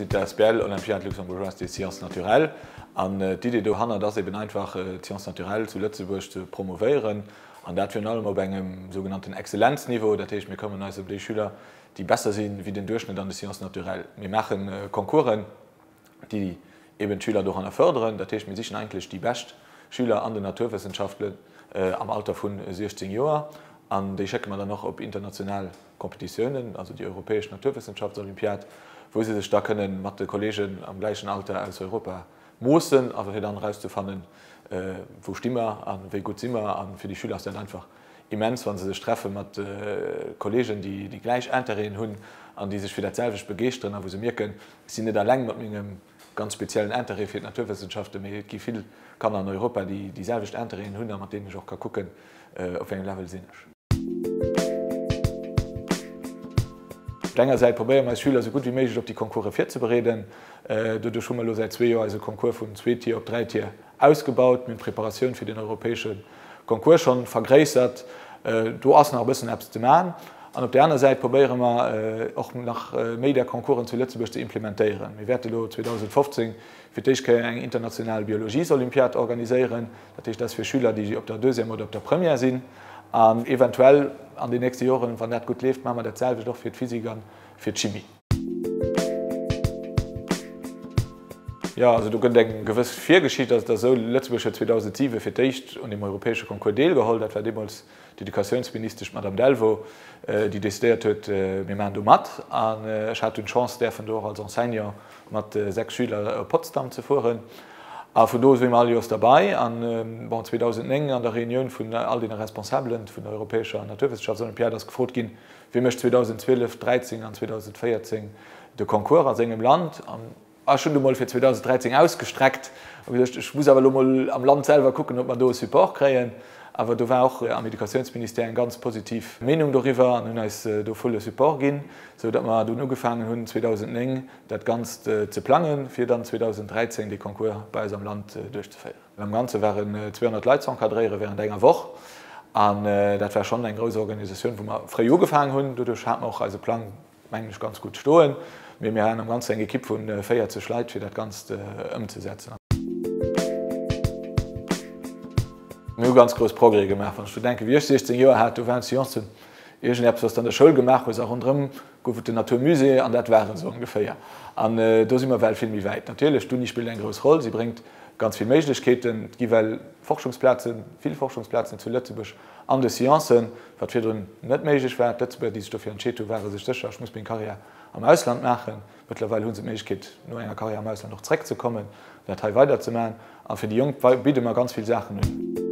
sinn d'ASBL Olympiade Luxembourgeoise des Sciences Naturelles an d'Idee dohannert ass eben einfach d'Sciences naturelles zu Lëtzebuerg ze promovéieren an dat virun allem op engem sougenannten Exzellenzniveau. Dat heescht, mir këmmeren eis ëm déi Schüler, déi besser si wéi den Duerchschnëtt an de Sciences naturelles. Mir maache Concoursen, déi eben d'Schüler doranner fërderen. Dat heescht, mir sichen eigentlech déi bescht Schüler an den Naturwëssenschaften am Alter vu 16 Joer an déi schécke mer dann och op international Competitiounen, also déi europäesch Naturwëssenschaftsolympiad, wou se sech da kënne mat de Kollegen am gläichen Alter aus Europa moossen a fir dann erauszefannen, wou sti mer a wéi gutt si mer. A fir déi Schüler ass dat einfach immens, wa se sech treffe mat Kollegen, déi déi gläich Interêten hunn an déi sech fir dat selwecht begeeschteren a wou se mierken, Ech sinn net alleng mat mengem ganz speziellen Interêt fir d'Naturwëssenschaften, mee et gi vill Kanner an Europa, déi déi selwecht Interêten hunn a mat deenen ech och ka kucken, op wéi engem Level sinn ech. Op der enger Säit probéiere mer eis Schüler esou gutt wéi méiglech op déi Concourse virzebereeden. Doduerch hu mer elo säit zwee Joer eise Concours vun zwee Tier op dräi Tier ausgebaut. Mir hunn d'Preparatioun fir den europäesche Concours schonn vergréissert. Do ass nach e bëssen eppes ze maachen. An op där aner Säit probéiere mer och nach méi där Concoursen zu Lëtzebuerg ze implementéieren. Mir wäerte elo 2015 fir d'éischt Kéier eng international Biologiesolympiad organiséieren. Dat heescht, dat ass fir Schüler, déi op der Deuxième oder op der Première sinn. An eventuell an den nächste Joren, wann dat gutt leeft, maache mer dat selwecht och fir d'Physik a fir d'Chimie. Jo, also do gëtt et eng gewëss Virgeschicht. Also et ass esou, Lëtzebuerg huet 2007 fir d'éischt un deem europäesche Concours deelgeholl. Dat war deemools d'Educatiounsministesch, d'Madame Delvaux, déi decidéiert huet, mir maachen do mat. An ech hat dunn d'Chance, däerfen do och als Enseignant mat 6 Schüler op Potsdam ze fueren. A vun do u si mer all Joers derbei. An bon, 2009 an der Reunioun vun all deene Responsabelen vun der europäescher Naturwëssenschaftsolympiad ass gefrot ginn, Wie mécht 2012, 13 an 2014 de Concours a sengem Land? An ech hunn du mol fir 2013 ausgestreckt a geduecht, ech muss awer elo mol am Land selwer kucken, ob mer do e Support kréien. Awer do war och am Educatiounsministère eng ganz positiv Meenung doriwwer an hunn eis do volle Support ginn, sou datt mer dunn ugefaangen hunn 2009 dat Ganzt ze plangen, fir dann 2013 dee Concours bei eis am Land duerchzeféieren. Am Ganze waren 200 Leit z'encadréiere während enger Woch an dat war schonn eng grouss Organisatioun, wou mer fréi ugefaangen hunn. Doduerch hate mer och eise Plang, mengen ech, ganz gutt stoen. Mee mir waren am Ganze eng Ekipp vu 40 Leit, fir dat Ganzt ëmzesetzen. Mir hu ganz grouss Progrès gemaach. Wann ech dru denken, wéi ech 16 Joer hat, do waren d'Sciencen iergendeppes, wat s de an der Schoul gemaach hues a ronderëm gouf et den Natur Musée an dat war et esou ongeféier. An do si mer well vill méi wäit. Natierlech, d'Uni spillt eng grouss Roll, si bréngt ganz vill Méiglechkeeten. Et gi well Forschungsplazen, vill Forschungsplazen zu Lëtzebuerg an de Sciencen, wat virdrun net méiglech war. D'Lëtzebuerger, déi sech dofir entscheet hunn, ware sech sécher, ech muss meng Karriär am Ausland maachen. Mëttlerweil hu se d'Méiglechkeet, no enger Karriär am Ausland och zréckzekommen, dat hei weiderzemaachen. A fir déi Jonk bidde mer ganz vill Saachen un.